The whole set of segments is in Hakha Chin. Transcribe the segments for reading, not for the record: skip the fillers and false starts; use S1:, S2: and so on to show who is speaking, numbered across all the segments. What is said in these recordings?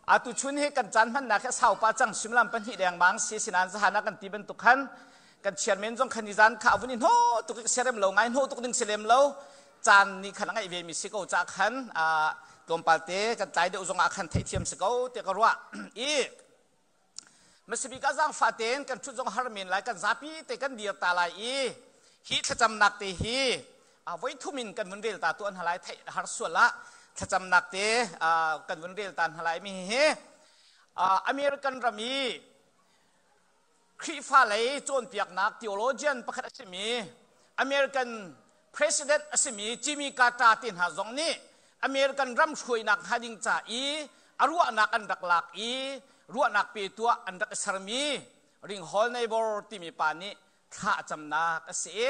S1: Atu chun hi kan caan hmannak hi a sau pah cang suimilam pahnih dengmang si sinain zahan ah kan ti bantuk khan kan chairman zong khan nizan kha a vun i hnawh tuk i siarem lo ngai hnawh tuk ding si lem lo caan nih khan a ngeih ve mi si ko ca khan tlawmpal te kan tlai deuh zong ah khan theihthiam si ko ti ka ruah i Masabik ah zaangfah tein kan ṭhut zong har men lai kan zapi te kan dir ta lai i hi thlacamnak te hi voi thum in kan vun rel ta tuan halai theih har sual ah thlacamnak te kan vun rel ta halai mi hi American ram i Khrihfa lei cawnpiaknak theologian pakhat a simi American president a simi Jimmy Carter te hna zong nih American ram hruainak hnga ding ca i a ruahnak an rak lak i ruahnak pe tuah an rak i sermi Ringhall Neighbor timi pa nih thla a camnak a si i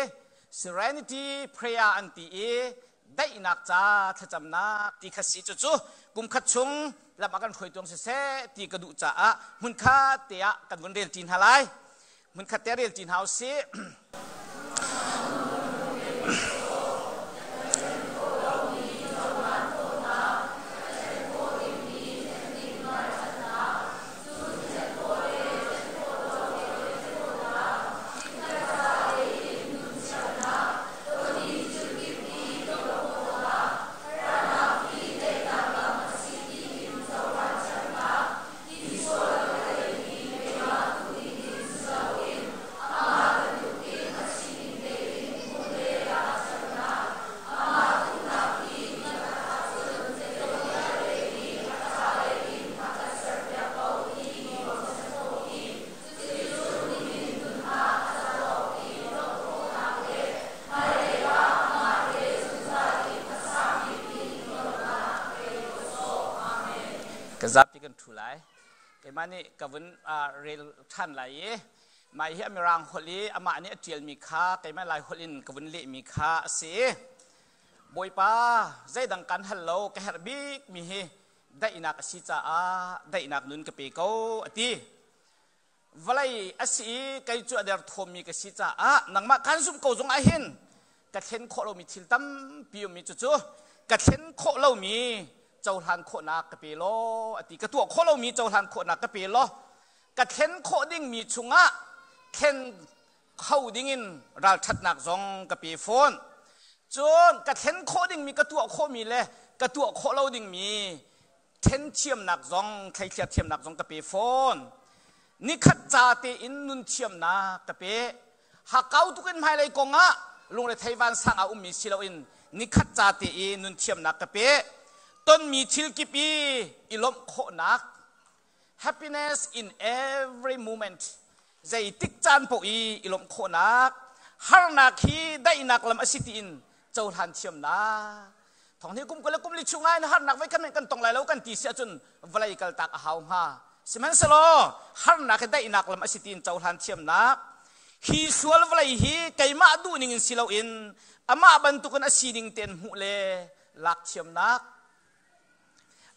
S1: Serenity Prayer an ti i daihnak ca thlacamnak ti kha si cucu kum khat chung lam a kan hruai tuang siseh ti ka duh caah hmunkhat te ah kan vun rel ṭi hna lai. Hmunkhat te rel ṭi hna u sih. Ka zapi kan ṭhu lai. Keimah nih ka vun rel ṭhan lai i mah hi a mirang holh i amah nih a ṭialmi kha keimah lai holh in ka vun lehmi kha a si. Bawipa, zeidang kan hal lo, ka herh bikmi hi daihnak a si caah daihnak nun ka pe ko, a ti. Vawlei a si i kei cu a derthawmmi ka si caah nangmah kaan zumh ko zong ah hin ka thlen khawh lomi thil tampi ummi cucu ka thlen khawh lomi cohlan khawhnak ka pe law a ti. Ka tuah khawh lomi cohlan khawhnak ka pe law ka thlen khawh dingmi chungah thlen kho dingin ralṭhatnak zong ka pe fawn. Cun ka thlen khawh dingmi ka tuah khawhmi le ka tuah khawh lo dingmi ṭhen thiamnak zong thleithliar thiamnak zong ka pe fawn. Nikhat ca tein nun thiamnak ka pe. Hakkau tuk in hmailei kong ah lungrethei vansang ah ummi si loin nikhat ca te i nun thiamnak ka pe. Tonmi thil kip i i lawmh khawhnak happiness in every moment zeitik caan paoh i i lawmh khawhnak harnak hi daihnak lam a si tiin cohlan thiamnak thong hi kum kul le kum li chung ah harnak voi kan kan tong lai lo kan ti si ahcun vawlei kaltak a hau hnga sihmanhsehlaw harnak hi daihnak lam a si tiin cohlan thiamnak hi sual vawlei hi keimah duh ning in si loin amah bantukin a sining tein hmuh le lak thiamnak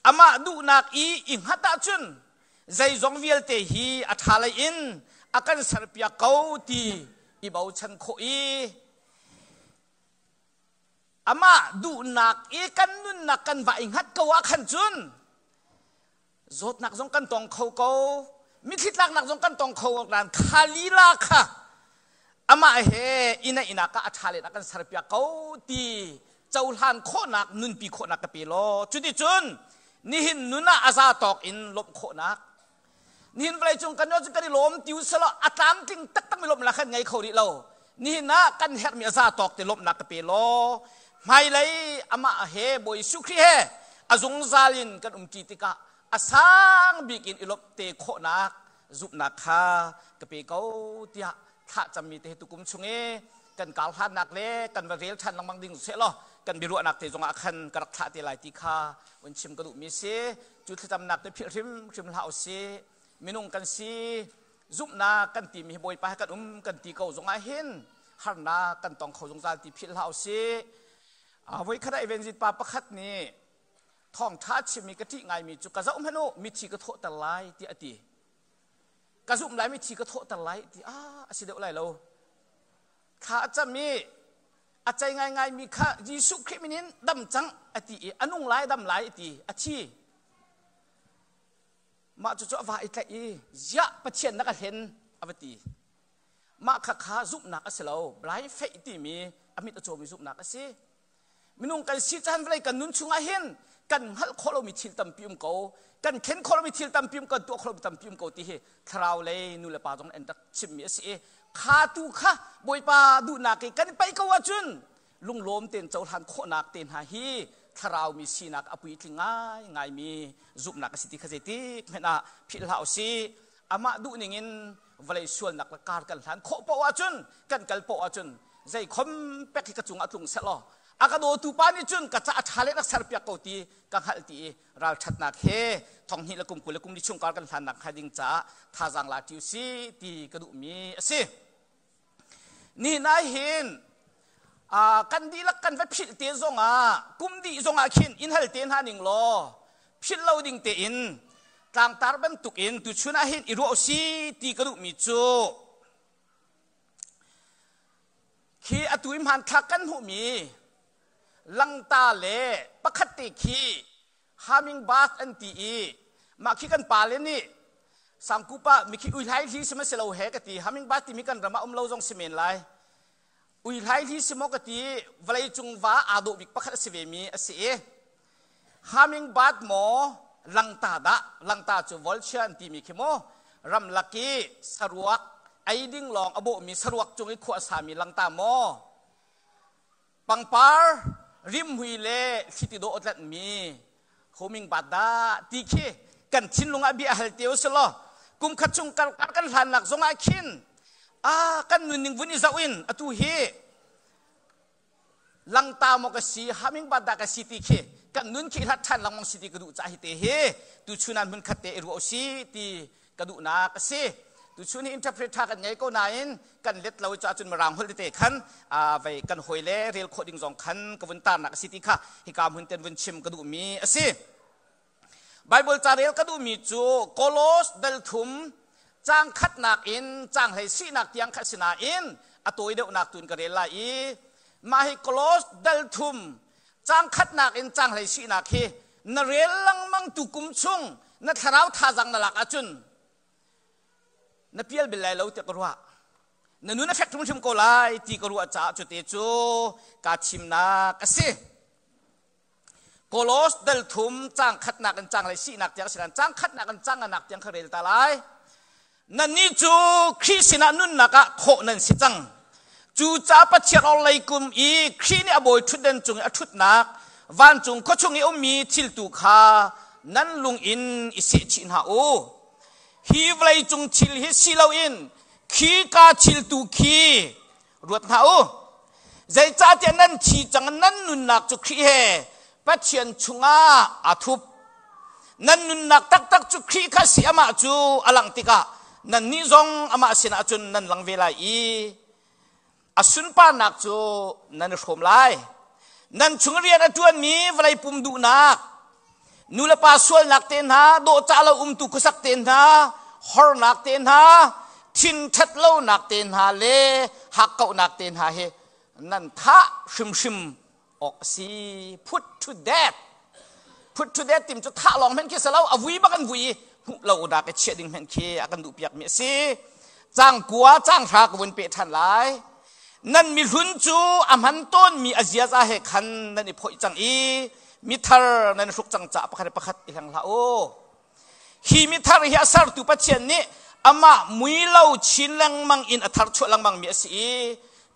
S1: Amah duhnak i i hngat ahcun zeizong vialte hi a ṭha lei in a kan serpiak ko ti i bochan khawh i amah duhnak i kan nunnak kan va i hngat ko ah khan cun zawtnak zong kan tong kho ko mitthli tlaknak zong kan tong kho nain kha lila kha amah he ina ina ka a ṭha len a kan serpiak ko ti cohlan khawhnak nunpi khawhnak ka pe law cuticun nihin nun ah a za tawk in lawmh khawhnak nihin vawlei cung kan cu kan i lawm ti usalaw a tlamtling taktak mi lawmhnak kan ngei kho rih lo nihin ah kan herhmi a za tawk te lawmhnak ka pe law hmailei amah he Bawi Jesuh Khrih he a zungzal in kan umṭi tikah a sang bik in i lawmh te khawhnak zumhnak kha ka pe ko tiah thlah cammi te tukum chung i kan kar hlannak le kan va rel ṭhan lengmang ding seh law kan biaruahnak te zongah khan ka rak thlah te lai ti kha un chim ka duhmi si cu thlacamnak te philh hrimhrim hlah usih minung kan si zumhnak kan timi hi Bawipa he kan um kan ti ko zongah hin harnak kan tong kho zungzal ti philh hlah usih voi khat ah evangelist pa pakhat nih thawngṭha chimmi ka ṭih ngaimi cu ka zoh hmanh u mithi ka thawhter lai tiah a ti ka zumh lai mithi ka thawhter lai ti ah a si deuh lai lo thla a cam i a cei ngaingaimi kha Jesuh Khrih min in dam cang a ti i a nung lai dam lai a ti a thi. Mah cucu a va i tlaih i ziah Pathian na ka hlen a va ti. Mah kha kha zumhnak a si lo. Blind faith timi a mit a cawmi zumhnak a si. Minung kan si caan vawlei kan nun chungah hin kan hngalh khawh lomi thil tampi um ko, kan khen khawh lomi thil tampi um, kan tuah khawh lomi tampi um ko ti hi thlarau lei nu le pa zong an rak chimmi a si i kha tu kha Bawipa duhnak i kan paih ko ahcun lunglawm tein cohlan khawhnak te hna hi thlarau mi sinak a puitling ngai ngaimi zumhnak a si ti kha zeitik hmanh ah philh hlah usih. Amah duh ning in vawlei sualnak le kar kan hlan khawh poah ahcun kan kal poah ahcun zei khom pek hi ka cungah tlung seh law a ka dawtu pa nih cun ka ca a ṭha le rak serpiak ko ti ka hngalh ti i ralṭhatnak he thonghnih le kum 20 le kum li chung kar kan hlannak hnga ding caah thazaang la ṭi si ti ka duhmi a si. Nihin ah hin kan dihlak kan va philh te zongah kum dih zongah khin in hal te hna ning law philh lo ding tein tlangtar bantukin tuchun ah hin i ruah si ti ka duhmi cu khi atu i hmanthlak kan hmuhmi langta le pakhat te khi humming bird an ti i mah khi kan pale nih sangkupa mikhi ui hlai hli si ma si lo he ka ti. Humming bird timi kan ram ah um lo zong si men lai, ui hlai hli si maw ka ti. Vawlei cung va aa dawh bik pakhat a si ve mi a si i humming bird maw langta dah, langta cu vulture an timi khi maw, ramlak i saruak ei ding lawng a bawhmi saruak cung i khua a sami langta maw, pangpar rimhui le thliti dawh a tlanhmi humming bird dah ti khi kan thinlung ah bia hal te usih law kum khat chung kar kan hlannak zongah khin a kan nunning vun i zoh in atu hi langta maw ka si, humming bird dah ka si ti khi kan nun khi hlat ṭhan lengmang si ti ka duh cah hi te hi tuchun ah hmun khat te i ruah usih ti ka duhnak a si. Tuchun hi interpreter kan ngei ko nain kan let lo ca cun mirang holh tete khan vei kan hawi le rel khawh ding zong khan ka vun tarnak a si ti kha hika hmun ten vun chim ka duhmi a si. Bible ca rel ka duhmi cu Kolos dal thum cang khatnak in cang hlei sinak tiang kha sinain a tawi deuhnak tun ka rel lai i mah hi Kolos dal thum cang khatnak in cang hlei sinak hi na rel lengmang tu kum chung na thlarau thazang na lak ahcun na pial bil lai lo tiah ka ruah, na nun a fek hrimhrim ko lai ti ka ruah caah cute cu kaa thimnak a si. Kolos dal thum cang khatnak in cang lei sinak tiang sinan cang khatnak in cang anak tiang kha rel ta lai. Nannih cu Khrih sinah nunnak ah khawh nan si cang. Cucaah Pathian orhlei kum i Khrih nih a bawi ṭhutdan cung i a ṭhutnak vancung khuachung i ummi thil tu kha nan lung in i sehchih hna u. Hi vawleicung thil hi si loin khi ka thil tu khi ruat hna u. Zeicahtiah nan thi cang, nan nunnak cu Khrih he Pathian chungah aa thup. Nan nunnak taktak cu Khrih kha si, amah cu a langh tikah nannih zong amah sinah cun nan lang ve lai i a sunparnak cu nan i hrawm lai. Nan chung rian a ṭuanmi vawlei pum duhnak, nulepa sualnak te hna, dawhcah lo umtu khuasak te hna, hornak te hna, thin ṭhat lonak te hna le hakkauhnak te hna hi nan thah hrimhrim awk a si. Put to death. Put to death tim cu thah lawng hmenh khi si lo, a vui bak an vui i hmuh lo dak i chiah ding hmenh khi a kan duh piak mi a si. Cang kua cang hra ka vun pe ṭhan lai. Nan mihlun cu a hman tawnmi a ziaza he khan nan i phoih cang i mithar nan hruk cang caah pakhat le pakhat i hleng hlah u. Hi mithar hi a sertu Pathian nih amah mui lo chin lengmang in a tharchuah lengmang mi a si i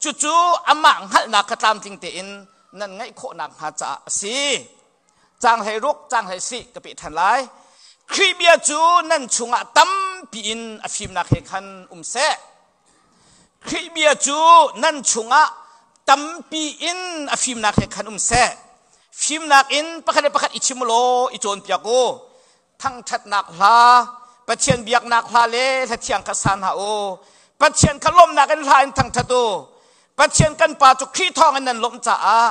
S1: cucu amah hngalhnak kha tlamtling tein nan ngeih khawh nakhnga caah a si. Caang 16, caang 14 ka peh ṭhan lai. Khrih bia cu nan chungah tampi in a fimnak he khan um seh. Khrih bia cu nan chungah tampi in a fimnak he khan um seh. Fimnak in pakhat le pakhat i chim u law i cawnpiak u. Thangṭhatnak hla, Pathian biaknak hla le hla thiang kha sa hna u. Pathian kha lawmhnak in hla in thangṭhat u. Pathian kan Pa cu Khrih thawngin nan lawmh caah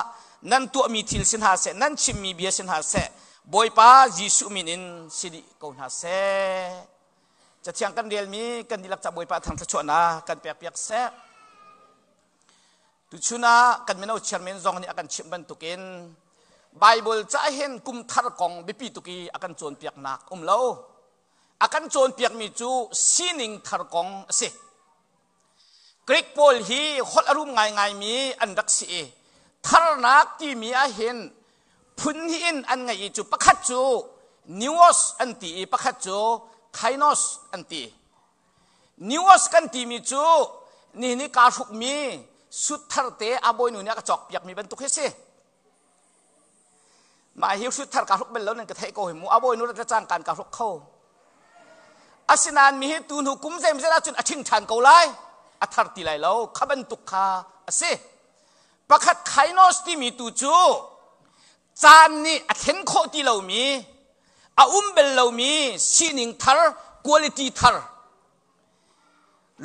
S1: nan tuahmi thil si hna seh, nan chimmi bia si hna seh, Bawipa Jesuh min in si dih ko hna seh. Cathiang kan relmi kan dihlak ca Bawipa thang thluachuahnak kan pekpiak seh. Tuchun ah kan mino chairman zong nih a kan chimh bantukin Bible ca hin kum thar kong biapi tuk i a kan cawnpiaknak um lo. A kan cawnpiakmi cu sining thar kong a si. Greek pawl hi holh a rum ngaingaimi an rak si i tharnak timi ahhin phun hnih in an ngeih i cu pakhat cu neos an ti i pakhat cu kainos an ti. Neos kan timi cu nihin i kaa hrukmi suit thar te a bawinu nih a ka cawkpiakmi bantuk hi si. Mah hi hrut thar ka hruk bel lo nan ka theih ko hi mu. A bawinu rat le cangkaan ka hruk kho. Asinain mi hi tu hnu kum zeimzet ahcun a ṭhing ṭhan ko lai. A thar ti lai lo. Kha bantuk kha a si. Pakhat kainos timi tu cu caan nih a thlen khawh ti lomi, a um bel lomi sining thar, quality thar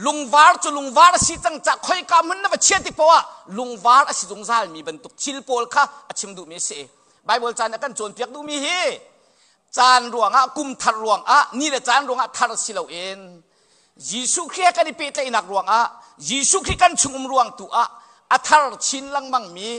S1: Lungvar cu lungvar a si cang cah khoika hmun na va chia tik poah lungvar a si zungzal mi bantuk thil pawl kha a chim duhmi a si. Bible caan a kan cawnpiak duhmi hi caan ruangah kum thar ruangah ni le caan ruangah thar si loin Jesuh Khrih he kan i pehtlaihnak ruangah Jesuh Khrih kan chung um ruang tu ah a thar chin lengmang mi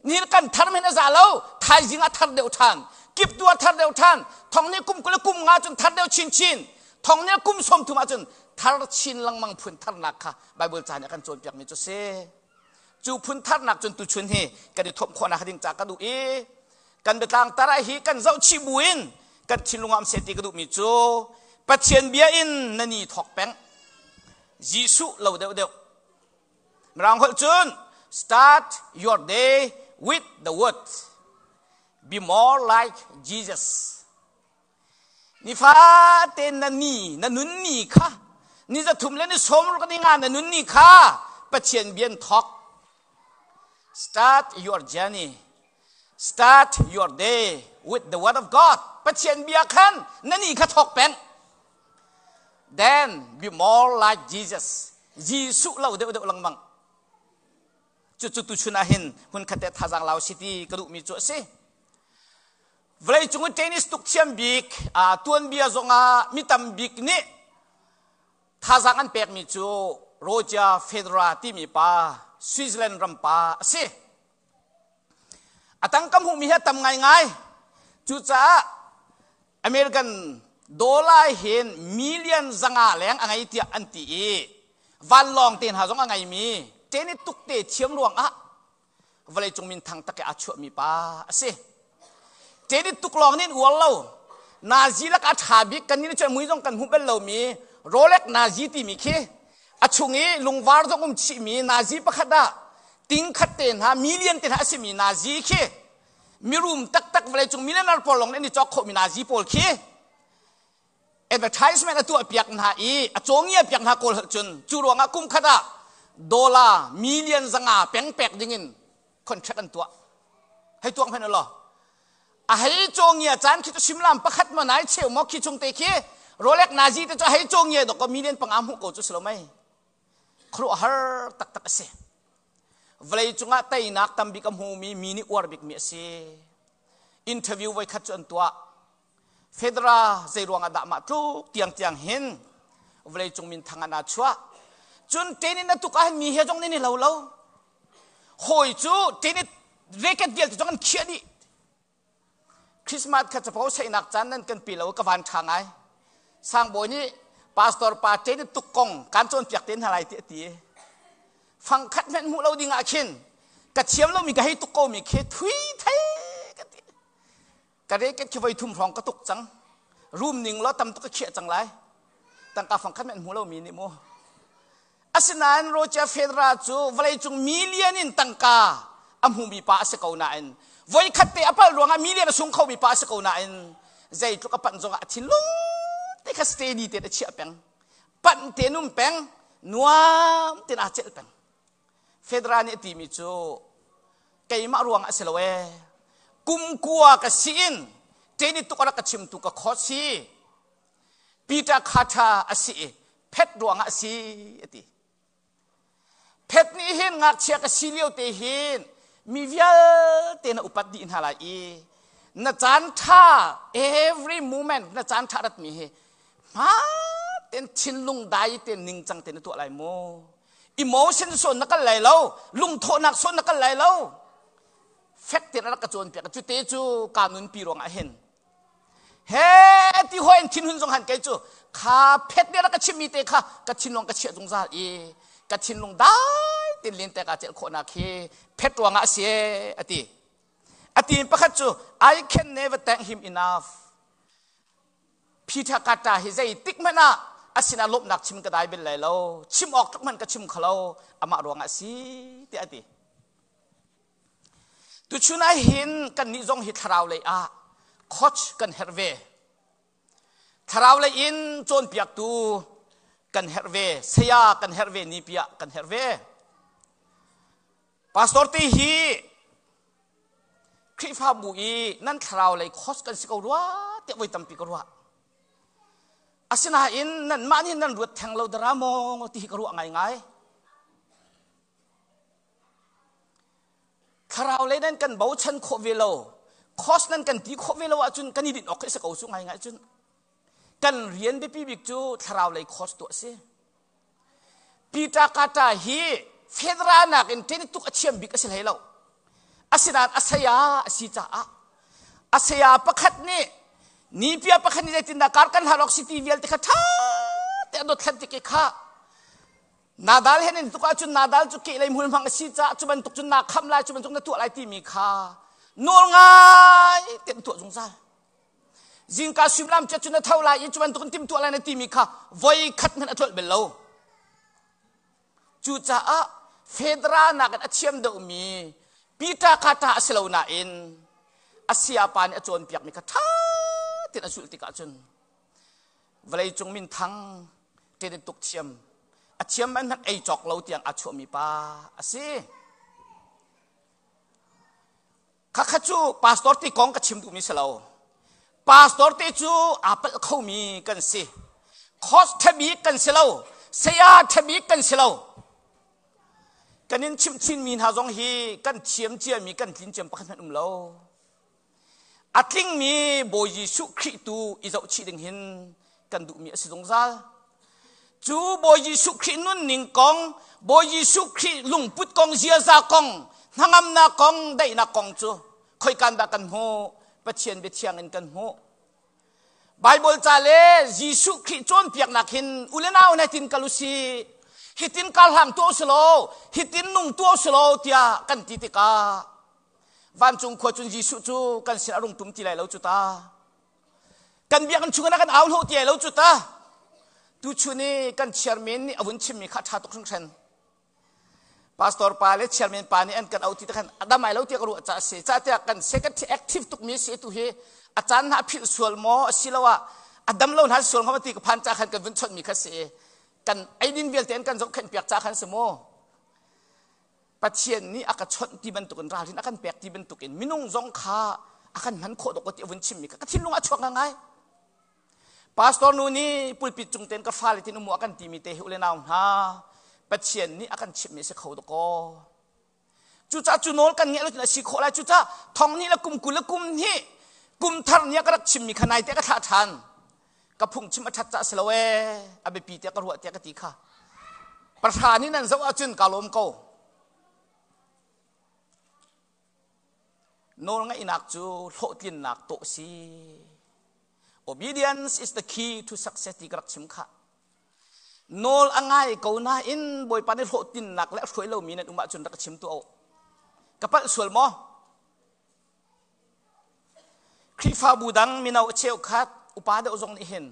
S1: ni kan thar men a za lo thaizing a thar deuh ṭhan kip tu a thar deuh ṭhan thong ni kum 20 kum nga cun thar deuh chin chin thong nih kum 30 ahcun thar chin lengmang phun tharnak kha Bible ca nih a kan cawnpiakmi cu si. Cu phun tharnak cun tuchun hi kan i thawmh khawhnak ding ca ka duh i kan biatlang tar ah hi kan zoh chih buin kan thinlung ah um seh ti ka duhmi cu Pathian bia in na ni thawk peng. Jesuh lo deuh deuh. Mirang holh cun start your day with the word. Be more like Jesus. Nifate na ni na nun ni kha ni 3 le ni 60 ni nga na nun ni kha Pathian bian thok. Start your journey. Start your day with the word of God. Pathian bia khan na ni kha thok peng. Then be more like Jesus. Jesuh lo deuh deuh lengmang. Cucu tuchun ah hin hun khat te thazaang lau si ti ka duhmi cu a si. Vawleicung i tennis tuk thiam bik tuanbia zongah mi tam bik nih thazaang an pekmi cu Roger Federer timi pa Switzerland ram pa a si. A tangka hmuhmi hi a tam ngaingai. Cucaah American dollar hin million 500 leng a ngei tiah an ti i vanlawng te hna zong a ngeimi tennis tuk te thiam ruangah vawleicung minthang tak i aa chuahmi pa a si. Tennis tuk lawng nih uar lo. Nazi lak a ṭha bik kan nih cun mui zong kan hmuh bal lomi Rolex Nazi timi khi a chung i lungvar zong um chihmi Nazi pakhat ah ting khat te hna million te hna a simi Nazi khi mirum taktak vawleicung millionaire pawl lawng nih an i cawk khawhmi Nazi pawl khi advertisement a tuah piak hna i a cawngia piak hna kawl holh cun cu ruangah kum khat ah dollar million 500 peng pek dingin contract an tuah. Hei tuak hmanh law a hei cawngia caan khi cu simlam pakhat ma nai cheu maw khi chung te khi Rolex Nazi te cu hei cawngia dok ko million 5 hmuh ko cu si lo mei. Khuaruahhar taktak a si. Vawlei cungah teinak tambik a hmumi mi nih uar bikmi a si. Interview voikhat cu an tuah. Federer zei ruangah dah mah tluk tiang tiang hin vawleicung minthang ah naa chuah. Cun tennis na tuk ahhin mi he zong nan i lo lo. Hawi cu tennis racket vialte zong an khiah dih. Christmas kha capo saihnak caan nan kan pe lo ka van ṭha ngai. Sangbawi nih pastor pa tennis tuk kong kan cawnpiak te hna lai ti a ti. Fang khat hmanh hmuh lo ding ah khin ka thiam lomi ka hei tuk ko mi khi thui thei ka ti. Ka racket khi voi thum hrawng ka tuk cang. Room ning law tam tuk ka khiah cang lai. Tangka fang khat men hmu lomi nih mu. Asinain Roger Federer cu vawleicung million in tangka a hmumi pa a si ko nain voikhat te a palh ruangah million a sung khomi pa a si ko nain zeitluk a panh zongah a thinlung te kha steady te a chiah peng. Panh te num peng, nuam tein aa celh peng. Federer nih a timi cu keimah ruangah a si lo ee. Kum kua ka si in tennis tuk a rak ka chimtu ka coach si Peter Carter a si i phet ruangah a si a ti. Phet nih hin ngakchia ka si lio te hin mi vialte na upat dih hna lai i na caan ṭha every moment na caan ṭha ratmi hi hma ten thinlung dai ten ningcang te na tuah lai mu. Emotion sawn na kal lai lo, lungthawhnak sawn na kal lai lo. Fek tein a rak ka cawnpiak. Cu te cu ka nunpi ruangah hin. He ti hoi in thinhun zong han kei cu kha phet nih rak ka chimmi te kha ka thinlung ka chiah zungzal i ka thinlung dai tin len te ka celh khawhnak hi phet ruangah a si a ti. A ti pakhat cu I can never thank him enough. Peter Kata hi zeitik hmanh ah a sinah lawmhnak chim ka dai bel lai lo. Chim awk tluk hmanh ka chim kho lo. Amah ruangah a si tiah a ti. Tuchun ah hin kannih zong hi thlarau lei ah coach kan herh ve. Thlarau lei in cawnpiaktu kan herh ve, saya kan herh ve, nipiah kan herh ve. Pastor te hi Khrihfabu i nan thlarau lei coach kan si ko rua tiah voi tampi ka ruah. Asinain nanmah nih nan ruat theng lo dara maw ti hi ka ruah ngaingai. Thlarau lei nan kan bochan khawh ve lo, cost nan kan ti khawh ve lo ahcun kan i dinh awk khi si ko su ngaingai cun. Kan rian biapi bik cu thlarau lei cost tuah a si. Peter Kata hi federal nakin ṭen tuk a thiam bik a si hlei lo. Asinain a saya a si caah a saya pakhat nih nipia pakhat nih zeitindah kar kan hal awk si ti vialte kha ṭha te a dotthlat tik i kha Nadal he nan tuk ahcun Nadal cu kehlei hmul hmang a si caah cu bantuk cun naa khamh lai cu bantuk na tuah lai timi kha nawl ngai te na tuah zungzal. Zingka suimilam chiat cu na tho lai i cu bantuk in timtuah lai na timi kha voi khat hmanh a tlolh bel lo. Cucaah Federer nakin a thiam deuhmi Peter Kata a si lo nain a sayapa nih a cawnpiakmi kha ṭha tein a zulh tikah cun vawleicung minthang ṭenet tuk thiam a thiam man hmanh ei cawk lo tiang aa chuahmi pa a si. Khakha cu pastor ti kong ka chim duhmi si lo. Pastor te cu aa palh khomi kan si. Cost ṭhabik kan si lo. Saya ṭhabik kan si lo. Kan in chimh chinmi hna zong hi kan thiam ciami kan tlin ciam pakhat hmanh um lo. A tlingmi Bawi Jesuh Khrih tu i zohchih ding hin kan duhmi a si zungzal. Cu Bawi Jesuh Khrih nunning kong, Bawi Jesuh Khrih lungput kong, ziaza kong, hnangamnak kong, daihnak kong cu khoikan dah kan hmuh? Pathian biathiang in kan hmuh. Bible ca le Jesuh Khrih cawnpiaknak hin u le nau na tin kal u si. Hitin kar hlang tuah u si law, hitin nung tuah u si law tiah kan ti tikah Vancung khua cun Jesuh cu kan sin a rung tum ti lai lo cu ta. Kan biakinn chung in a kan au hnawh ti lai lo cu ta. Tuchun i kan chairman nih a vun chimmi kha ṭha tuk hringhran. Pastor pa le chairman pa nih an kan auh ti te khan a damai lo tiah ka ruah caah a si. Cah tiah kan secretary active tukmi si tu hi a caan hna a philh sual maw asiloah a dam lo hna sual hnga ti ka phan ca khan kan vun chawnhmi kha si i kan eidin vialte an kan zohkhenh piak ca khan si mu. Pathian nih a ka chawnh ti bantukin ralrin a kan pek ti bantukin minung zong kha a kan hman khawh dawk ti a vun chimmi kha ka thinlung ah chuak ngai. Pastor nu nih pulpit cung ten ka fale tin umu a kan timi te hi ule nau hna Pathian nih a kan chimhmi a si kho dawkaw. Cucaah cu nawl kan ngeih lo cun a si khawh lai. Cucaah thong hnih le kum 20 le kum hnih kum thar ni a ka rak chimmi kha nai te ka thlah ṭhan. Ka phungchim a ṭhat caah si lo ee a biapi tiah ka ruah tiah ka ti kha. Pahra nih nan zoh ahcun ka lawm ko. Nawlngaihnak cu hlawhtlinnak tawh si. Obedience is the key to success ti ka rak chim kha. Nawl a ngai ko nain Bawipa nih hlawhtlinnak le a hruai lomi nan um ahcun rak ka chim tuah u. Ka palh sual maw? Khrihfabu dang mino cheukhat upa deuh zong nih hin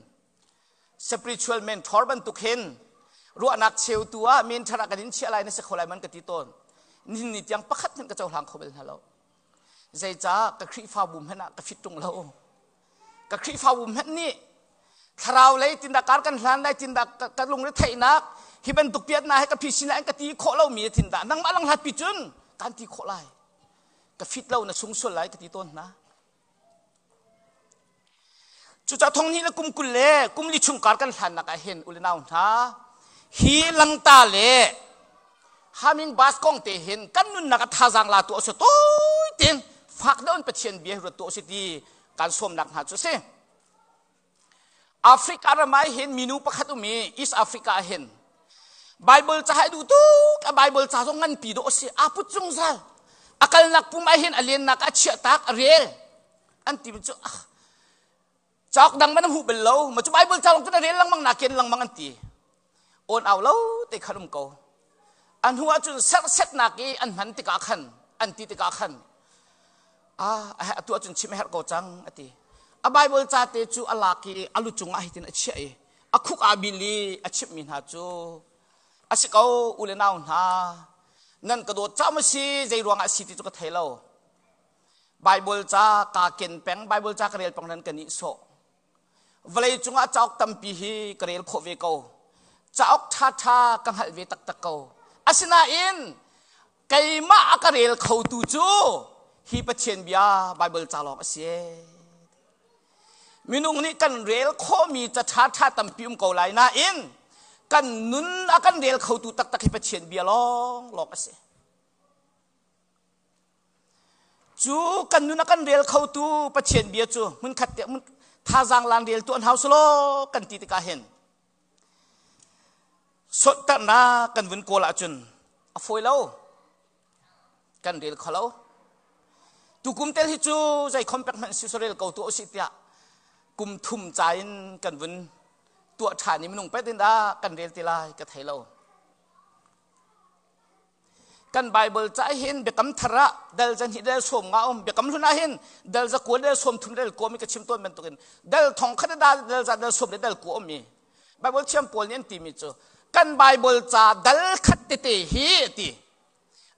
S1: spiritual mentor bantuk hin ruahnak cheutu ah mentor ah kan in chiah lai na si kho lai man ka ti tawn. Nihin ni tiang pakhat hmanh ka cohlang kho bal hna lo. Zeicah ka Khrihfabu hmanh ah ka fit ṭung lo. Ka Khrihfabu hmanh nih thlarau lei tindah kar kan hlan lai tindah ka lungre theihnak hi bantuk piatna he ka phi sin lai ka ti khawh lomi thindah nangmah lang hlat pi cun kan ti khawh lai. Ka fit lo na sung sual lai ka ti tawn hna. Cucaah thong hnih le kum 20 le kum li chung kar kan hlannak ah hin ule nau hna hi langta le haming bus kong te hin kan nunnak a thazaang la tu a si tawi tein fak deuh in Pathian bia hi ruat tu a si ti kan sawmnak hna cu a si. Africa ram ah hin minu pakhat um i East Africa ah hin Bible ca hai duh tuk a Bible ca zong nganpi dawh a si aa put zungzal a kalnak pum ah hin a lennak a chiah tak a rel an ti cu ah. Cauk dang man hmu bal lo. Ma cu Bible ca lawng cu na rel lengmang na ken lengmang an ti. On au lo te khan um ko. An hnu ahcun serhsetnak i an hman tikah khan an ti tikah khan ah atu ahcun chim a herh ko cang a ti. A Bible ca te cu a lak i a lu cungah hitin a chiah i a khuk aa bil i a chimhmi hna cu a si ko u le nau hna nan ka dawt ca maw si zei ruangah a si ti cu ka thei lo. Bible ca kaa ken peng Bible ca ka rel peng nan ka nih sawh. Vawlei cungah cauk tampi hi ka rel khawh ve ko. Cauk ṭhaṭha ka hngalh ve taktak ko. Asinain keimah a ka rel khotu cu hi Pathian bia Bible ca lawng a si. Minung nih kan rel khawhmi ca ṭhaṭha tampi um ko lai nain kan nun a kan rel khotu taktak hi Pathian bia lawnglawng a si. Cu kan nun a kan rel khotu Pathian bia cu hmunkhat te thazaang lan rel tu an hau selaw kan ti tikah hin sonhtarhnak kan vun kawl ahcun a fawi lo. Kan rel kho lo. Tukum tel hi cu zei khom pek hmanh si rel ko tu usih tiah kum thum ca in kan vun tuah ṭhan i minung pet in dah kan rel ti lai ka thei lo. Kan Bible ca hin biakam thar ah dal zan hi dal sawm nga um biakam hlun ah hin dal za kua dal sawm thum dal kua mi ka chim tawn bantukin dal thong khat da dal za dal sawm le dal kua um mi Bible thiam pawl nih an ti mi cu kan Bible ca dal khat tete hi ti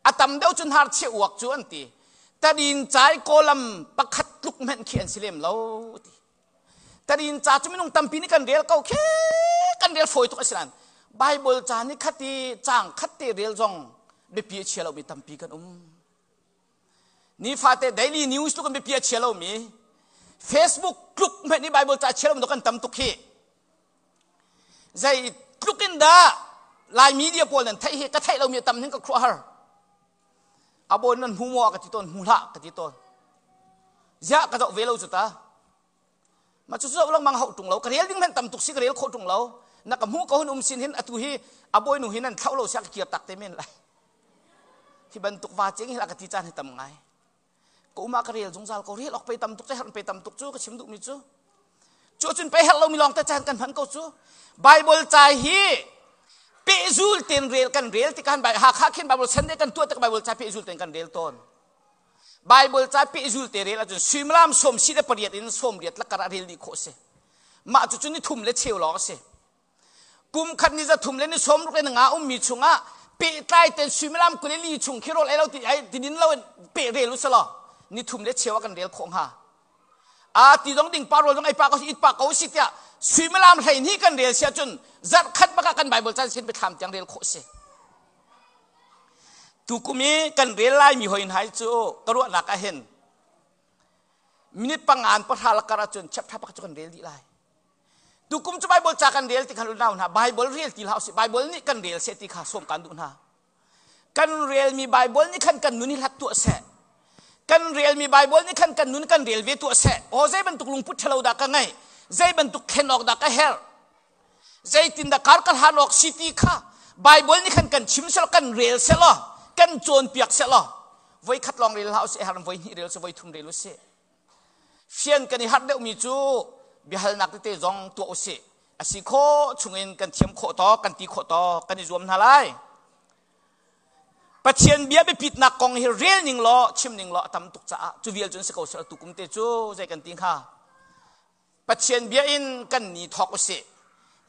S1: a tam deuh cu hnar cheh uak cu an ti tadin cai kolam pakhat tluk hmenh khi an si lem lo ti Tarin ca cu minung tampi nih kan rel ko khi kan rel fawi tuk a si nain Bible ca nih khat i caang khat te rel zong biapi a chia lomi tampi kan um. Nifate daily news tluk in biapi a chia lomi Facebook tluk hmanh nih Bible ca a chia lomi kan tam tuk hi. Zei tluk in dah Lai media pawl nan theih hi ka theih lomi a tam ning ka khuahar. A bawi nan hmu maw ka ti tawn hmu hlah ka ti tawn. Ziah ka zoh ve lo cu ta. Ma cu zoh lengmang hauh ṭung lo ka rel ding hmanh tam tuk si ka rel khawh ṭung lo na ka hmuh ko hun um sin hin atu hi a bawinu hi nan thlauh lo sia ka kir tak te men lai hi bantuk va ching hi ka ti caan hi tam ngai ka uma ka rel zungzal ko rel ok pe tam tuk cu pe tam tuk cu ka chim duhmi cu cu cun pe herh lomi lawng te caan kan hman ko cu Bible ca hi pehzul ten rel kan rel tikhan Hakha khin Bible Sunday kan tuah tik Bible ca pehzul ten kan rel tawn Bible ca pehzul te rel ahcun suimilam sawm si le pariat in sawm riat lakar ah rel dih khawh a si. Mah cu cu ni thum le cheu lawng a si. Kum khat ni za thum le ni sawm ruk in nga ummi chungah pehtlai ten suimilam 24 chung khi rawl ei lo ti ai tinin lo in peh rel u selaw ni thum le cheu ah kan rel khawh hnga. A ti dong ding pa rawl dong ei pa ko it pa ko si tiah suimilam 12 kan rel si ahcun zarh khat bak ah kan Bible caan sin biathlam tiang rel khawh si. Tukum i kan rel laimi hoi hna cu ka ruahnak ah hin minute pangan pahra lakar ahcun chapter pakhat cu kan rel dih lai. Tukum cu Bible ca kan rel ti khan unau hna Bible rel ti hlah usih Bible nih kan rel seh ti kha sawm kan duh hna. Kan relmi Bible nih khan kan nun hi hlat tuah seh. Kan relmi Bible nih khan kan nun kan rel ve tuah seh. Aw zei bantuk lungput ṭhalo dah ka ngeih? Zei bantuk thlen awk dah ka herh? Zeitindah kar ka hlan awk si ti kha Bible nih khan kan chim selaw kan rel selaw kan cawnpiak selaw voi khat lawng rel hlah usih har voi hnih rel usih voi thum rel usih fian kan i harh deuhmi cu biahalnak tete zong tuah usih a si khawh chungin kan thiam khawh tawk kan ti khawh tawk kan i zuam hna lai Pathian bia biapitnak kong hi rel ning law chim ning law a tam tuk caah cu vial cun si ko seh tu kum te cu zei kan ti hnga Pathian bia in kan ni thawk usih.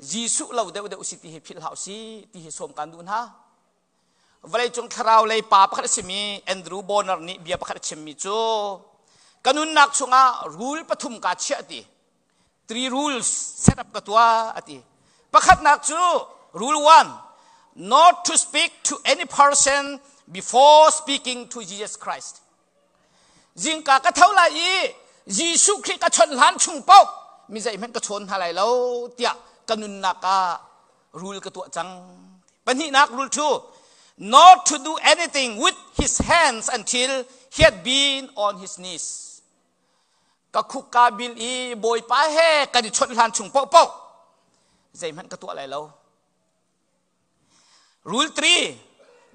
S1: Jesuh lo deuhdeuh si ti hi philh hlah usih ti hi sawm kan duh hna. Vawleicung thlarau lei pa pakhat a simi Andrew Bonner nih bia pakhat a chimmi cu ka nunnak chungah rule pathum kaa chiah ti. Three rules set up ka tuah a ti. Pakhatnak cu rule one, not to speak to any person before speaking to Jesus Christ. Zingka ka tho lai i Jesuh Khrih ka chawnh hlan chung paoh mi zeihmanh ka chawn hna lai lo tiah ka nunnak ah rule ka tuah cang. Pahnihnak rule two, not to do anything with his hands until he had been on his knees. Ka khuk ka bil i Bawipa he kan i chawnh hlan chung paohpaoh zeihmanh ka tuah lai lo. Rule 3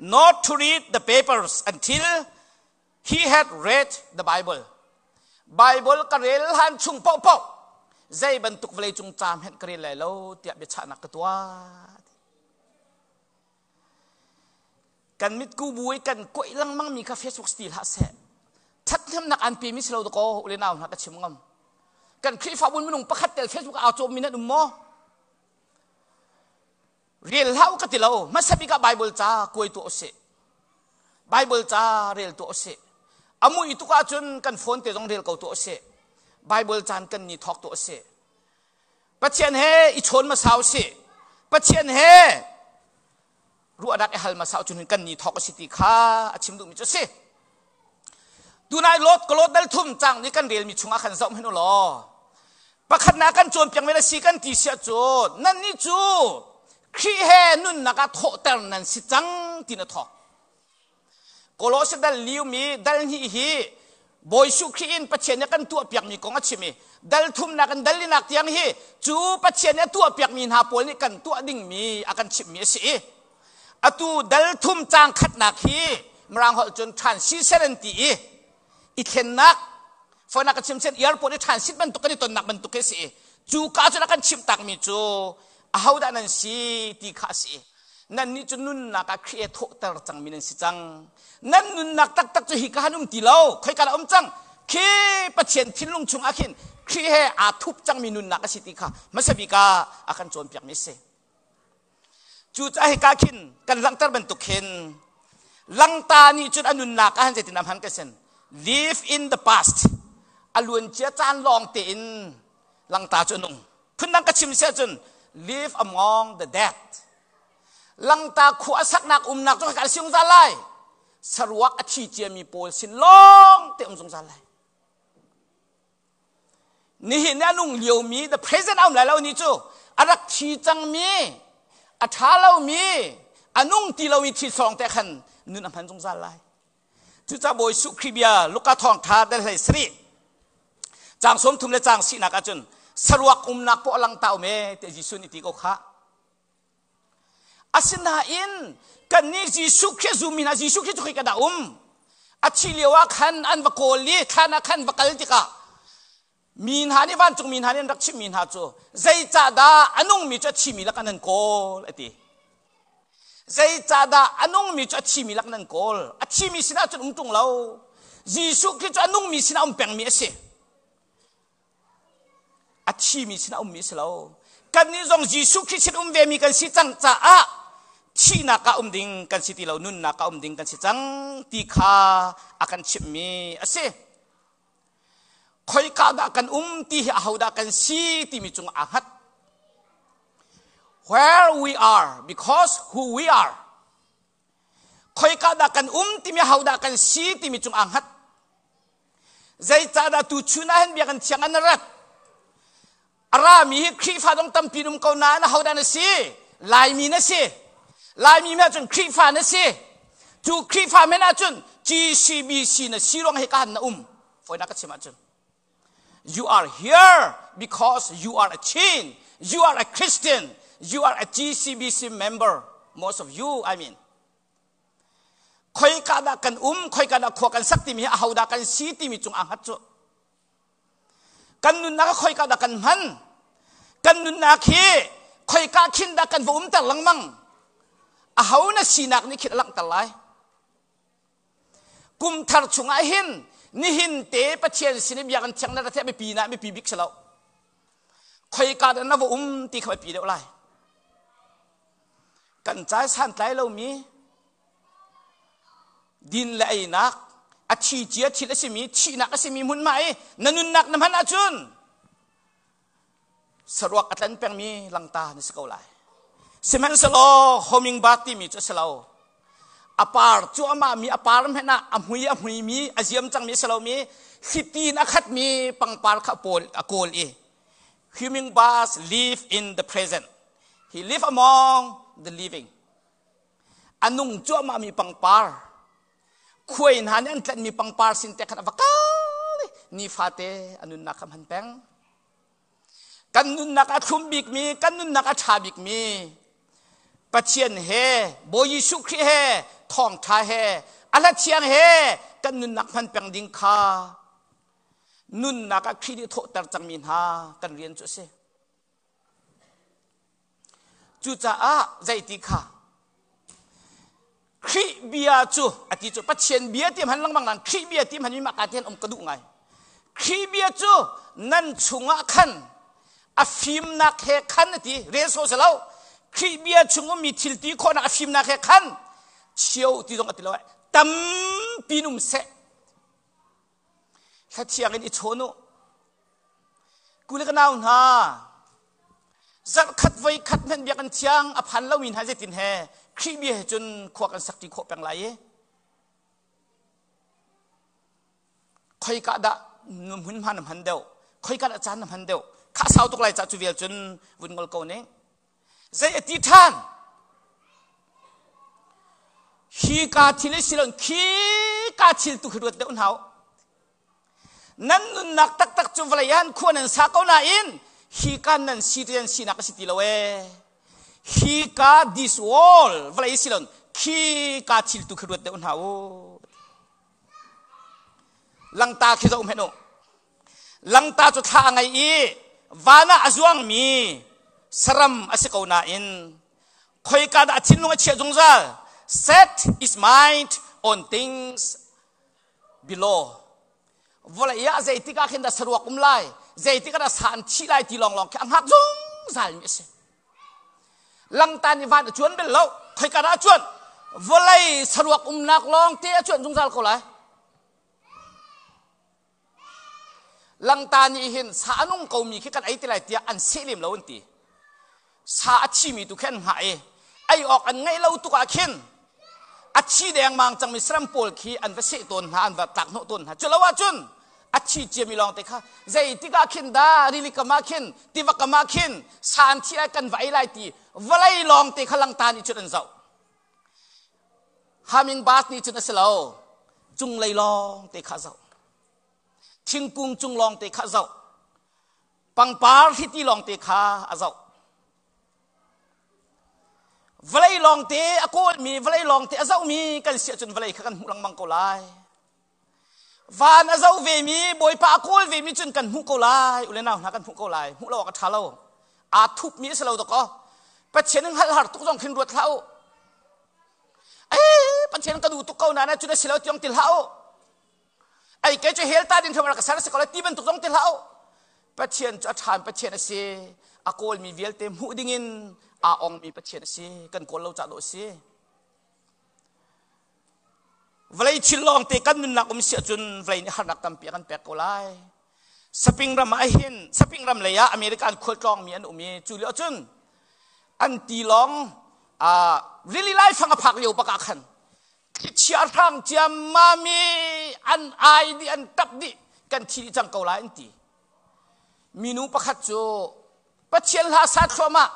S1: Not to read the papers until he had read the Bible. Bible ka rel han chung paohpaoh. Zei bantuk vawleicung ca hmenh ka rel lai lo tiah biachahnak ka tuah. Kan mitku bu i kan kuaih lengmang mi kha Facebook si ti hlah seh. Thathnemnak an pe mi si lo dakaw ule nau hna ka chim ngam. Kan Khrihfabu minung pakhat tel Facebook aa cawm mi nan um maw? Rel hlah u ka ti lo. Hmasa bik ah Bible ca kuai tuah usih. Bible ca rel tuah usih. A mui tuk ahcun kan phone te zong rel ko tuah usih. Bible caan kan ni thawk tuah usih. Pathian he i chawn hmasa usih. Pathian he ruahnak i hal hmasa cun kan ni thawk a si ti kha a chim duhmi cu a si. Tunai lot ka lot dal thum cang nih kan relmi chungah khan zoh hmanh u law pakhatnak kan cawnpiak men a si kan ti siah cun nannih cu Khrih he nunnak ah thawhter nan si cang ti na thawk. Kolose dal liumi dal hnih hi Bawi Jesuh Khrih in Pathian nih kan tuahpiakmi kong a chim i dal thumnak in dal linak tiang hi cu Pathian nih a tuahpiakmi hna pawl nih kan tuah dingmi a kan chimhmi a si i atu dal thum caang khatnak hi Mirang holh cun transition an ti i i thlennak fawinak ka chim sen airport i transit bantuk kan i tonnak bantuk khi a si i cu ka cun a kan chimh takmi cu ahodah nan si ti kha a si nannih cu nunnak ah Khrih he thawhter cangmi nan si cang nan nunnak taktak cu hi ka han um ti lo khoika dah um cang khi Pathian thinlung chung ah khin Khrih he aa thup cangmi nunnak a si ti kha hmasa bik ah a kan cawnpiakmi a si cucaah hika khin kan langhter bantuk khin langta nih cun a nunnak ah han zeitin am han ka sen live in the past a luancia caan lawng tein langta cu a nung phundang ka chim siah cun live among the dead langta khua a saknak umnak cu ka si zungzal lai saruak a thi ciami pawl sin lawng te um zungzal lai nihin a nung liomi the present a um lai lo ni cu a rak thi cangmi a ṭha lomi a nung ti lomi thi sawng te khan nun a hman zungzal lai Cucaah Bawi Jesuh Khrih bia Luka thawngṭha dal hlei sarih caang 30 le caang sinak ahcun saruak umnak poah langta um e tiah Jesuh nih ti ko khah. Asinain kannih Jesuh Khrih zummi hna Jesuh Khrih cu khoi ka dah um? A thi lio ah khan an va kawl i thlan ah khan va kal tikah mi hna nih vancung mi hna nih an rak chimhmi hna cu zeicahdah a nungmi cu a thimi lakah nan kawl a ti. Zeicahdah a nungmi cu a thimi lak nan kawl? A thimi sinah cun um ṭung lo. Jesuh Khrih cu a nungmi sinah um pengmi a si. A thimi sinah ummi a si lo. Kannih zong Jesuh Khrih sin um vemi kan si cang caah thihnak ah um ding kan si ti lo, nunnak ah um ding kan si cang ti kha a kan chimhmi a si. Khoika dah kan um ti hi ahodah kan si timi cungah aa hngat. Where we are because who we are. Khoika dah kan um timi ahodah kan si timi cungah aa hngat. Zeicahdah tuchun ah hin biakinn thiang an rat? A rami hi Khrihfa dong tampi um ko nain ahodah na si? Laimi na si. Laimi men ahcun Khrihfa na si. Cu Khrihfa men ahcun GCBC na si ruang hi ka han na um. Fawinak ka chim ahcun. You are here because you are a Chin. You are a Christian. You are a GCBC member. Most of you, I mean. Khoika dah kan um, khoika dah khua kan sak timi hi ahodah kan si timi cung aa hngat cu. Kan nunnak ah khoika dah kan hman? Kan nunnak hi khoika khin dah kan va umter lengmang? Aho na sinak nih khin a langhter lai. Kum thar chungah hin nihin te Pathian sin i biakinn thiang na rat hi a biapi na biapi bik si lo. Khoika dah na va um ti kha biapi deuh lai. Kan cai santlai lomi din le einak a thi cia thil a simi thihnak a simi hmunhma i na nunnak na hman ahcun saruak a tlan pengmi langta na si ko lai sihmanhsehlaw hummingbird timi cu a si lo a par cu amah mi a par hmanh ah a hmui a hmuimi a ziam cangmi a si lomi thliti in a khatmi pangpar kha a kawl i hummingbirds live in the present he live among the living A nung cuahmahmi pangpar, khuai hna nih an tlanhmi pangpar sin te khan a va kal i nifate a nunnak kha hman peng. Kan nunnak a thlum bikmi, kan nunnak a ṭha bikmi Pathian he, Bawi Jesuh Khrih he, thawngṭha he, a hla thiang he kan nunnak hman peng ding kha. Nunnak ah Khrih nih thawhter cangmi hna kan rian cu a si. Cucaah zeiti kha Khrih bia cu a ti cu Pathian bia ti hman lengmang nan Khrih bia ti hman mi mah ka ti um ka duh ngai. Khrih bia cu nan chungah khan a fimnak he khan a ti rel so si lo Khrih bia chung ummi thil ti khawhnak a fimnak he khan chio ti zong a ti lo tampi num seh Thlathiang in i chawn u. Kule ka nau hna, zarhkhat voi khat hmanh biakinn thiang a phan lomi hna zeitin he Khrih bia he cun khua kan sak ṭi khawh peng lai i khoika dah hmunhma na hman deuh khoika dah caan na hman deuh kha sau tuk lai ca cu vial cun vun ngol ko ning Zei a ti ṭhan? Hi ka thil i silon khi ka thil tu khi ruat deuh hna u. Nan nunnak taktak cu vawlei ah khua nan sa ko nain hi ka nan si rian sinak a si ti lo ee. Hi ka this world vawlei silon khi ka thil tu khi ruat deuh hna u. Langta khi zoh hmenh u. Langta cu thla a ngei i van ah a zuangmi saram a si ko nain khoika dah a thinlung a chiah zungzal? Set his mind on things below. Vawlei ah zeitik ah khin dah saruak um lai, zeitik ah dah sa an thih lai ti lawnglawng khi a hngak zungzal mi a si. Langta nih van a cuan bel lo, khoika dah a cuan? Vawlei saruak umnak lawng te a cuan zungzal ko lai. Langta nih hin sa a nung komi khi kan ei ti lai tiah an seh lem lo an ti. Sa a thimi tu khi an hngah i ei awk an ngeih lo tuk ah khin a thi dengmang cangmi saram pawl khi an va seh tawn hna, an va tlak hnawh tawn hna. Cu lo ahcun a thi ciami lawng te kha zeitik ah khin dah rili kam ah khin tiva kam ah khin sa an thi lai kan va ei lai ti vawlei lawng te kha langta nih cun an zoh. Haming bas nih cun a si lo. Cunglei lawng te kha zoh. Thingkung cung lawng te kha zoh. Pangpar hliti lawng te kha a zoh. Vawlei lawng te a kawlmi, vawlei lawng te a zohmi kan si ahcun vawlei kha kan hmuh lengmang ko lai. Van a zoh vemi, Bawipa a kawl vemi cun kan hmuh ko lai. Ule nau hna kan hmuh ko lai. Hmuh lo awk a ṭha lo. Aa thupmi a si lo dawkaw. Pathian in hngalh har tuk zong khin ruat hlah u. Ei, Pathian ka duh tuk ko na cun a si lo tiang ti hlah u. Ei, kei cu hell ta ding hrim rak ka ser a si ko lai ti bantuk zong ti hlah u. Pathian cu a ṭhan Pathian a si. A kawlmi vialte hmuh dingin aa ongmi Pathian a si. Kan kawl lo cah dawh a si. Vawlei thil lawngte kan nunnak um si ahcun vawlei nih harnak tampi a kan pek ko lai. Saping ram ah hin saping ram lei ah American khualtlawngmi an um i cu lio cun an tilawng rili laifang a phak lio bak ah khan thlichia hrang ciammam i an ai dih an tap dih kan thi dih cang ko lai an ti. Minu pakhat cu Pathian hla sa thluahmah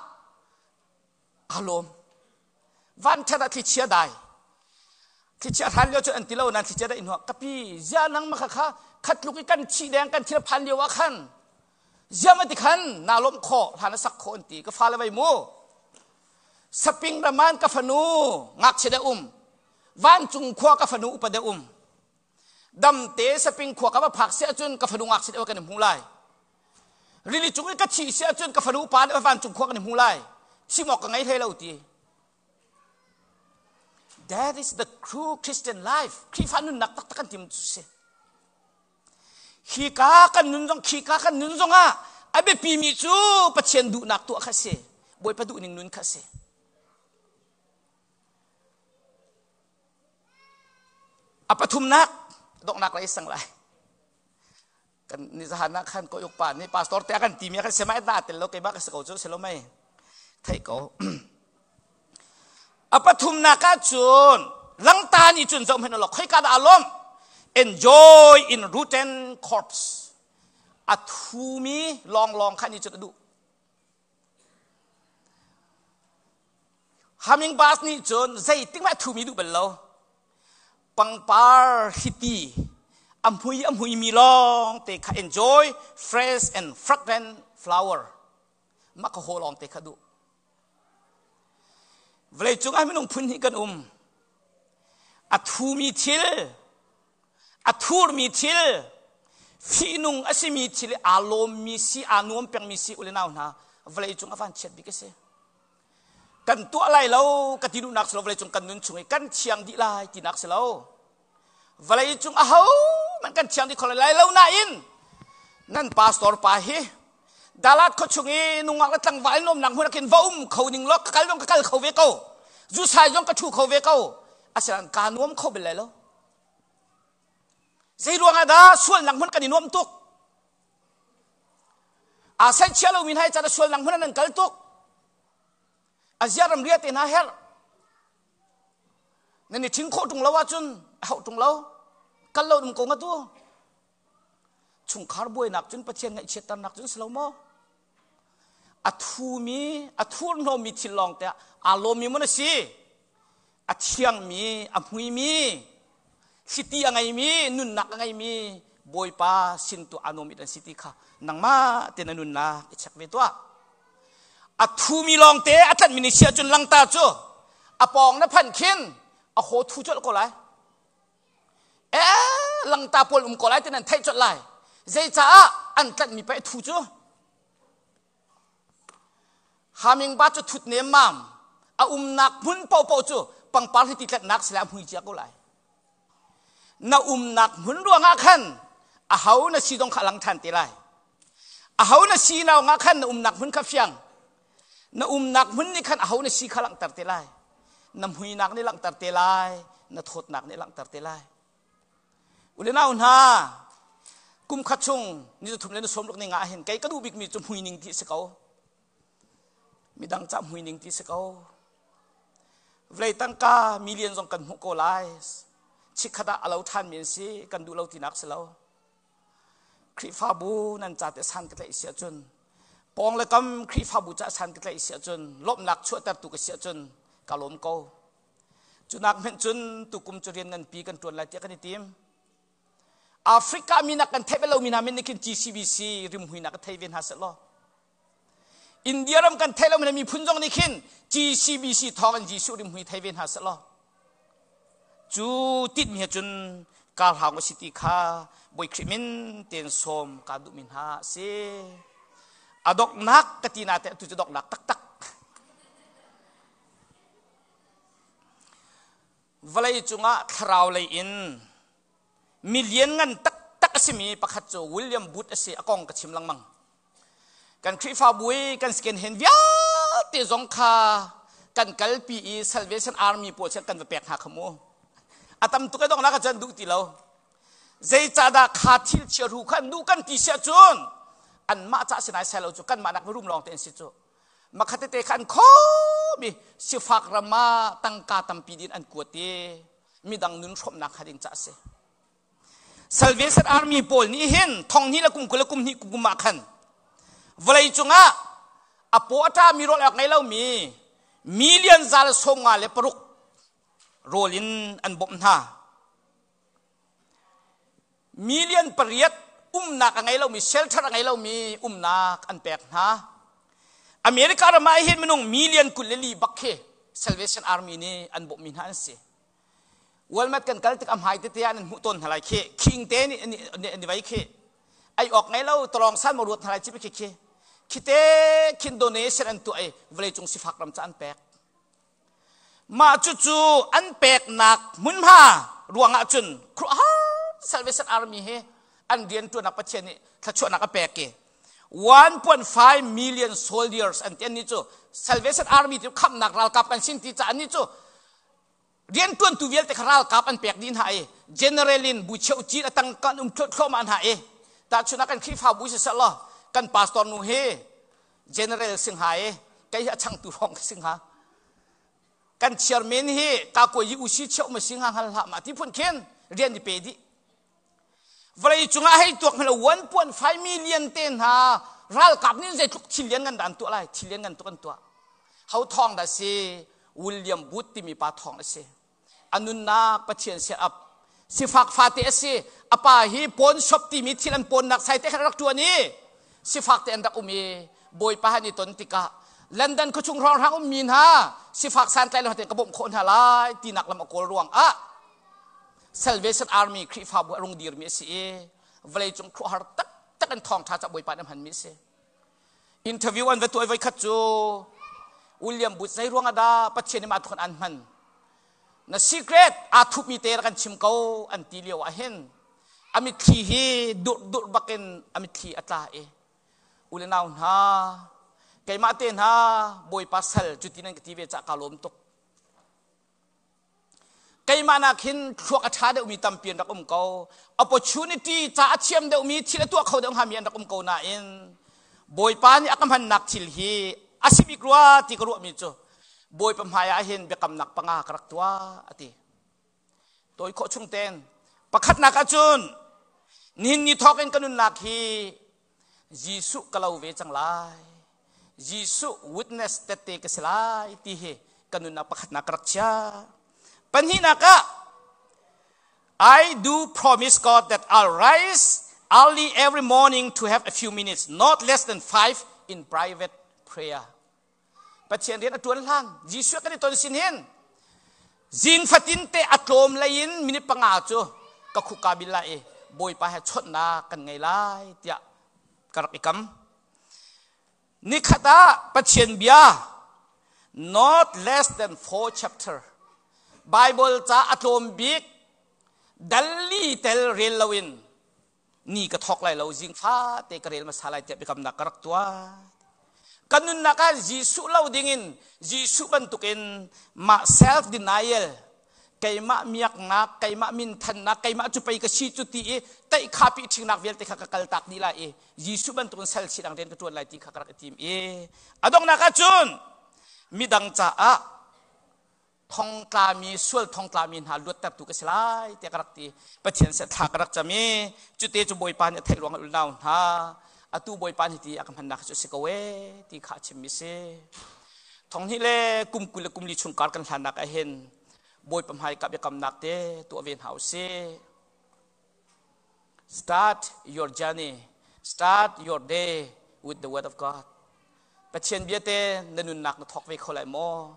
S1: aa lawm. Vanṭhat ah thlichia dai. Thlichia hran lio cun an ti lo nain thlichia dai hnuah kapi zia nang ma kha kha khat tluk i kan thih deng kan thil phan lio ah khan zia ma ti khan naa lawmh khawh hlan a sak khawh an ti ka fale vei mu saping raman ka fanu ngakchia deuh um vancung khua ka fanu upa deuh um damte saping khua ka va phak si ahcun ka fanu ngakchia deuh kan i hmu lai rili cung i ka thih si ahcun ka fanu pa nih vancung khua kan i hmu lai chim awk ka ngei hlei lo ti That is the true Christian life. Khrihfa nunnak taktak kan tim cu si. Hi ka kan nun zong khi ka kan nun zong ah a biapi mi cu Pathian duhnak tuah kha si. Bawipa duhning nun kha si. A pathumnak donghnak lei sang lai. Kan ni zahan ah khan ko yuk pa nih pastor te kan ti mi kan sema na tel lo keimah ka si ko cu si lo mei thei ko. A pathumnak ah cun langta nih cun zoh hmanh law khoika dah a lawmh enjoy in rotten corpse a thumi lawnglawng kha nih cun a duh Humming bus nih cun zeitik hmanh a thumi duh bal lo pangpar hliti a hmui a hmuimi lawng te kha enjoy fresh and fragrant flower mah ka haw lawng te kha duh Vawleicung ah minung phun hnih kan um. A thumi thil, a thurmi thil, Fihnung a simi thil i aa lawmmi si, aa nuam pengmi si ule nau hna, vawlei cung a vanchiat bik a si. Kan tuah lai lo ka ti duhnak si lo, vawlei cung kan nun chung i kan thiang dih lai tinak si lo. Vawlei cung aho man kan thiang dih kho lai lo nain nan pastor pa hi Dalat khua chung i nungak le tlangval nuamnak hmun ah khin va um kho ning law ka kal zong ka kal kho ve ko. Zusai zong ka ṭhu kho ve ko. Asinain kaa nuam kho bel lai lo. Zei ruangah dah sualnak hmun kan i nuam tuk? Aa saihchia lomi hna hi caan sualnak hmun ah nan kal tuk. A zia ram ria te hna herh. Nan i ṭhing khawh ṭung lo ahcun a hauh ṭung lo. Kal lo um ko nga tu. Chungkhar buainak cun Pathian ngaihchiatternak cun si lo maw? A thumi, a thurhnawmmi thil lawng te ah aa lawmmi maw na si? A thiangmi, a hmuimi, thliti a ngeimi, nunnak a ngeimi Bawipa sin tu aa nuammi an si ti kha nangmah te na nunnak i check ve tuah. A thumi lawng te a tlanhmi ni si ahcun langta cu a pawng na phanh khin a haw thu colh ko lai. Eh, langta pawl um ko lai ti nan theih colh lai. Zeicaah an tlanhmi pei thu cu Hamingba cu thut nemmam a umnak hmun paohpaoh cu pangpar hi ti tlatnak sile a hmui cia ko lai. Na umnak hmun ruangah khan a ho na si dong kha lang than te lai. A ho na si naung ah khan na umnak hmun kha fiang. Na umnak hmun nih khan a ho na si kha langhter te lai. Na hmuinak nih langhter te lai. Na thawtnak nih langhter te lai. Ule nau hna, kum khat chung ni zathum le ni sawm ruk ning ah hin kei ka duh bikmi cu hmuining ti si ko. Midang ca hmuining ti si ko. Vlei tangka million zong kan hmuh ko lai. Chikkhat ah a lo ṭhan mi an si, kan duh lo tinak si lo. Khrihfabu nan ca te san ka tlaih si ahcun pawng le kam Khrihfabu ca san ka tlaih si ahcun lawmhnak chuahtertu ka si ahcun ka lawm ko. Cunak hmenh cun tukum cu rian nganpi kan ṭuan lai tiah kan i tim. Africa mi nak kan theih bal lomi hna min nih khin GCBC rimhmui nak ka thei ve hna seh law. India ram kan theih lomi miphun zong nih khin GCBC thawng in Jesuh rimhmui thei ve hna seh law. Cu tinhmi he cun karhang a si ti kha Bawi Khrih min tein sawm kaa duhmi hna a si. A donghnak ka ti na te atu cu donghnak taktak. Vawlei cungah thlarau lei in mi lianngan taktak a simi pakhat cu William Booth a si a kong ka chim lengmang. Kan Khrihfabu i kan second hand vialte zong kha kan kalpi i Salvation Army pawl sin kan va pek hna kha mu. A tam tuk e donghnak ah cun duh ti lo. Zeicahdah kha thil chiahru kha an duh kan ti siah cun anmah ca sinai sai lo cu kanmah nak rum lawng te an si cu. Makhat tete kha an khomi sifak ram ah tangka tampi din an kuat i midang nun hrawmnak kha ding ca a si. Salvation Army pawl nih hin thong hnih le kum 20 le kum hnih kum ah khan vawlei cungah a paw a ṭami rawl awk ngei lomi million 156 rawl in an bawmh hna. Million 8 umnak a ngei lomi shelter a ngei lomi umnak an pek hna. America ram ah hin minung million 24 bak khi Salvation Army nih an bawmhmi hna an si. Walmart kan kal tik a hmai tete ah nan hmuh tawn hna lai khi king te nih an i vei khi ai awk ngei lo tawlong san maw ruat hna lai ci khi khi khite khin donation an tuah i vawleicung sifak ram ca an pek mah cucu an peknak hmunhma ruangah cun Salvation Army hi an rian ṭuannak Pathian nih thluachuahnak a pek i 1.5 million soldiers an ti annih cu Salvation Army cu khamhnak ralkap kan sin ti ca annih cu riantuantu vialte kha ralkap an pek dih hna i general in bu cheu cin a tang kan um thluahmah hna i tahchun ah kan Khrihfabu si seh law kan pastor nu hi general singha i kei hi a changtu hrawng ka singha kan chairman hi ka koi yi usi cheu ma singha hal hlah ma ti phun khin rian i pe dih vawlei cungah hei tuak hmel 1.5 million te hna ralkap nih zeitluk thil lian ngan dah an tuah lai thil lian ngan tuk an tuah ho thawng dah si William Booth timi pa thawng a si a nunnak Pathian set up sifak fate a si a pa hi pawn shop timi thil an pawnnak sai te khan rak tuan i sifak te an rak um i bawipa han i ton tikah London khuachung hrawnghrang ummi hna sifak santlai lo te ka bawmh khawh hna lai tinak lam a kawl ruang ah Salvation Army Khrihfabu a rung dirmi a si i. Vawlei cung khuahar taktak in thawngṭha ca Bawipa nih a hmanmi a si. Interview an va tuah voi khat cu William Booth zei ruang ah dah Pathian nih mah thon an hman? Na secret aa thupmi te rak kan chim ko an ti lio ah hin a mitthli hi dur dur bakin a mitthli a tla i u le nau hna keimah te hna Bawipa sal cuti nan ka ti ve cah kaa lawm tuk. Keimah nak hin thluak a ṭha deuhmi tampi an rak um ko. Opportunity ca a thiam deuhmi thil a tuah kho deuh hngami an rak um ko nain Bawipa nih a ka hmannak thil hi a si bik rua ti ka ruahmi cu Bawipa hmai ah hin biakamnak panga ka rak tuah a ti. Tawi khawh chung ten pakhatnak ahcun nihin ni thawk in ka nunnak hi Jesuh ka lo ve cang lai. Jesuh witness tette ka si lai ti hi ka nunnak pakhatnak ka rak chia. Pahnihnak ah I do promise God that I'll rise early every morning to have a few minutes, not less than five, in private prayer. Pathian rian a ṭuan hlan Jesuh kan i ton sin hin zing fatin te a tlawm lei in minute panga cu ka khuka bil lai i Bawipa he chawnhnak kan ngei lai tiah ka rak i kam. Nikhat ah Pathian bia not less than four chapter Bible ca a tlawm bik dalli tel rel loin ni ka thawk lai lo zing fate ka rel hmasa lai tiah biakamnak ka rak tuah kan nunnak ah Jesuh lo dingin Jesuh bantukin mah self denial keimah miaknak keimah minthannak keimah cu pei ka si cu ti i teih kha pi ṭhingnak vialte kha ka kal tak dih lai i Jesuh bantukin sal si dang rian ka ṭuan lai ti kha ka rak i tim i a donghnak ah cun midang caah thongtlami sual thongtlami hna luattertu ka si lai tiah ka rak ti. Pathian seh thla ka rak cam i cute cu Bawipa nih a theih ruangah unau hna atu Bawipa nih ti a ka hmannak cu si ko ee ti kha a chimmi si. Thonghnih le kum 20 le kum li chung kar kan hlannak ah hin Bawipa hmai ka biakamnak te tuah ve hna u sih. Start your journey, start your day with the word of God. Pathian bia te na nunnak na thawk ve kho lai maw?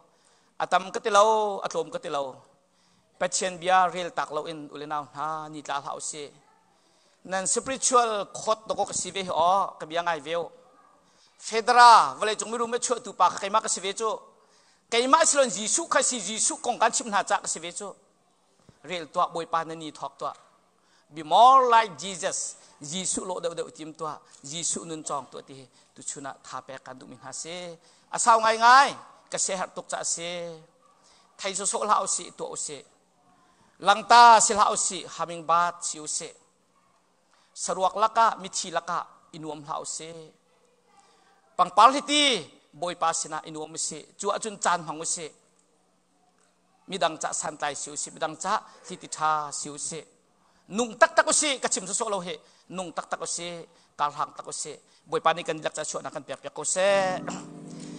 S1: A tam ka ti lo, a tlawm ka ti lo. Pathian bia rel tak lo in ule nau hna ni tla hlah usih. Nan spiritual court doko ka si ve hi aw, ka bia ngai veo. Federa vawlei cung mirum a chuahtu pa kha keimah ka si ve cu. Keimah silon Jesuh kha si Jesuh kong kan chimh hna ca ka si ve cu. Rel tuah Bawipa na ni thawk tuah. Be more like Jesus. Jesuh lawh deuhdeuh tim tuah. Jesuh nun cawng tuah ti hi tuchun ah tha pek kan duhmi hna si. A sau ngaingai ka siaherh tuk ca si. Thei sawsawh hlah usih tuah usih. Langta si hlah usih hummingbird si usih. Saruak lakah mithi lakah i nuam hlah usih. Pangpar hliti Bawipa sinah i nuam usih. Cu ahcun caan hmang usih. Midang cah santlai si usih, midang cah hliti ṭha si usih. Nung taktak usih, ka chim sawsawh lo hi. Nung taktak usih, karhlang tak usih. Bawipa nih kan lak ca chuahnak kan pek piak ko seh.